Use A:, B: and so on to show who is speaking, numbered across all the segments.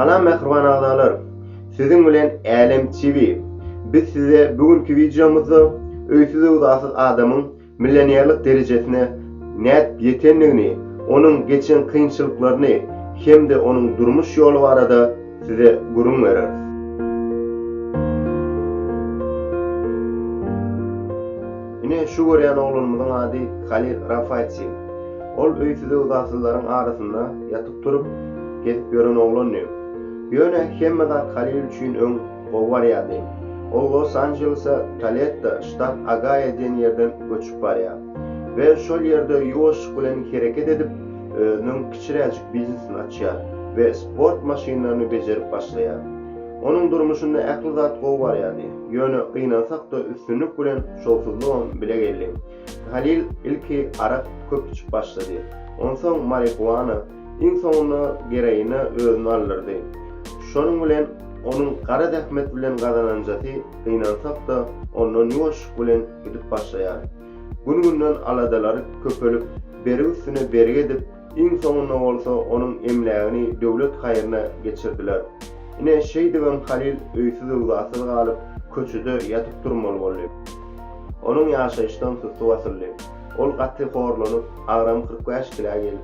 A: Salam mähriban agzalar! Siziň bilen Älem TV. Biz size bu günki wideomyzda öýsüz-öwzasyz adamyň millionerlik derejesine nädip ýetendigini, onuň geçen kynçylyklaryny hem-de onuň durmuş ýoly barada size gürrüň bereris. Ine şu görýän oglanymyzyň ady Halil Rafati. Ol öýsüz-öwzasyzlaryň arasynda ýatyp-turup, gezip ýören oglandy. Ýöne hemme zat Halil üçin öň gowy barýardy. Ol Los-Anjelese Toletto, ştat Ogaýo diýen ýerden göçüp barýar. We şol ýerde ýuwaşlyk bilen hereket edip, özüniň kiçiräjik biznesini açýar we sport maşynlaryny bejerip başlaýar. Onuň durmuşynda ähli zat gowy barýardy. Ýöne gynansak-da üstünlik bilen şowsuzlygam bile geldi. Halil ilki arak köp içip başlady. Onsoň marihuana, iň soňunda geroina özüni aldyrdy. Şonuň bilen onuň gara zähmet bilen gazananjasy gynansak-da ondan ýuwaşlyk bilen gidip başlaýar. Gün-günden aladalary köpelip, bergi üstüne bergi edip, Iň soňunda bolsa onuň emlägini döwlet haýryna geçirdiler. Ine, şeýdibem Halyl öýsüz-öwzasyz galyp, köçede ýatyp durmaly boldy. Onuň ýaşaýyşdan sussy basyldy. Ol gaty horlanyp, agramy 45 kilä gelip,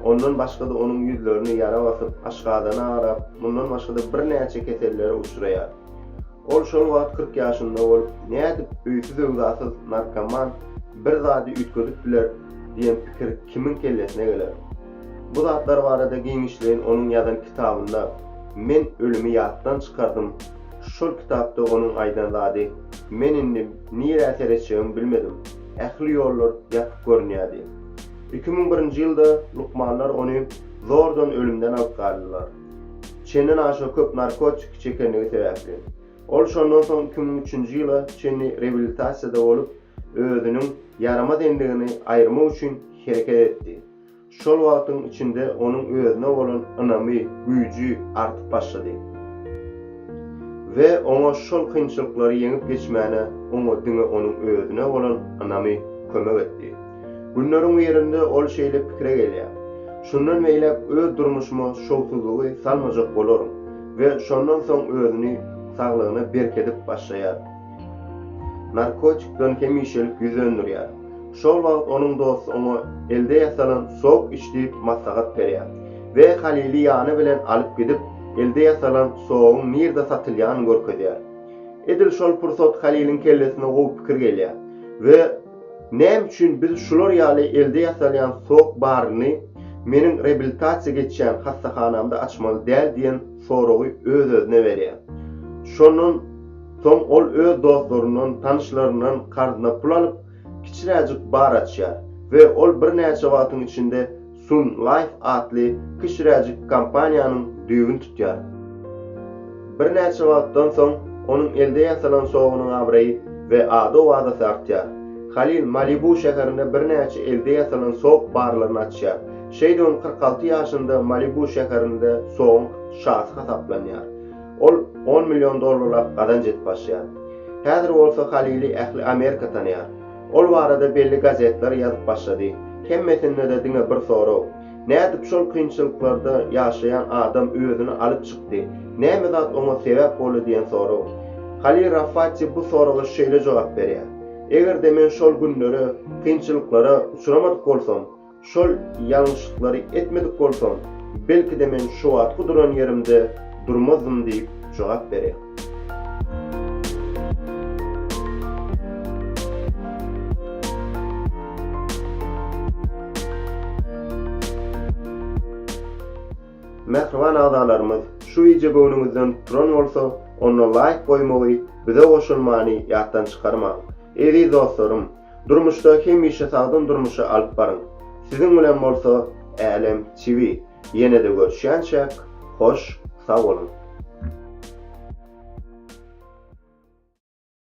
A: ondan başga-da onuň ýüzlerini ýara basyp, aşgazany agrap, mundan başga-da birnäçe kesellere uçraýar. Ol şol wagt 40 ýaşynda bolup, nädip öýsüz-öwzasyz narkoman bir zady üýtgedip biler diýen pikir kimiň kellesine geler? Bu zatlar barada giňişleýin onuň ýazan kitabynda Men ölümi ýatdan çykardym şol kitapda onuň aýdan zady Men indi nirä seretjegimi bilmedim, ähli ýollar ýapyk görünýärdi. 2001-nji ýylda lukmanlar ony zordan ölümden alyp galdylar. Çenden aşa köp narkotik çekenligi sebäpli. Ol şondan soň 2003-nji ýyla çenli reabilitasiýada bolup, özüniň ýaramaz endigini aýyrmak üçin hereket etdi. Şol wagtyň içinde onuň özüne bolan ynamy, güýji artyp başlady. We oňa şol kynçylyklary ýeňip geçmäne oňa diňe onuň özüne bolan ynamy kömek etdi. Günleriň birinde ol şeýle pikire gelýär, Şundan beýläk öz durmuşyma şowsuzlygy salmajak bolaryn we şondan soň özüni saglygyna berkedip başlaýar. Narkotikden hemişelik ýüz döndürýär. Şol wagt onuň dosty oňa elde ýasalan sok iç diýip maslahat berýär we Halili ýany bilen alyp gidip, elde ýasalan soguň nirde satylýanyny görkezýär. Edil şol pursat Haliliň kellesine gowy pikir gelýär we Näme üçin biz şular ýaly elde ýasalýan sok baryny meniň reabilitasiýa geçýän hassahanamda açmaly däl diýen soragy öz-özüne berýär. Şondan soň ol öz dostlaryndan, tanyşlaryndan karzyna pul alyp, kiçiräjik bar açýar we ol birnäçe wagtyň içinde Sun Life atly kiçiräjik kompaniýanyň düýbüni tutýar. Birnäçe wagtdan soň onuň elde ýasalan sogunyň abraýy we ady-owazasy artýar. Halil Malibu şäherinde birnäçe elde ýasalan sok barlaryny açýar. Şeýdibem 46 ýaşynda Malibu şäherinde soguň şasy hasaplanýar. Ol on million dollarlap gazanç edip başlaýar. Häzir bolsa Halili ähli Amerika tanaýar. Ol barada belli gazetler ýazyp başlady. Hemmesinde-de diňe bir sorag, Nädip şol kynçylyklarda ýaşaýan adam özüni alyp çykdy? Näme zat oňa sebäp boldy diýen sorag. Halil Rafati bu soraga şeýle jogap berýär, Eger-de men şol günlere, kynçylyklara uçramadyk bolsam, Şol ýalňyşlyklary etmedik bolsam, belki-de men şu wagtky duran ýerimde durmazdym diýip jogap berýär. Mähriban agzalarymyz, şu wideo göwnüňizden turan bolsa, onda laýk goýmagy, bize goşulmany ýatdan çykarmaň. Eziz dostlarym! Durmuşda hemişe sagdyn durmuşy alyp baryň. Siziň bilen bolsa Älem TV. Ýene-de görüşýänçäk, hoş sag boluň.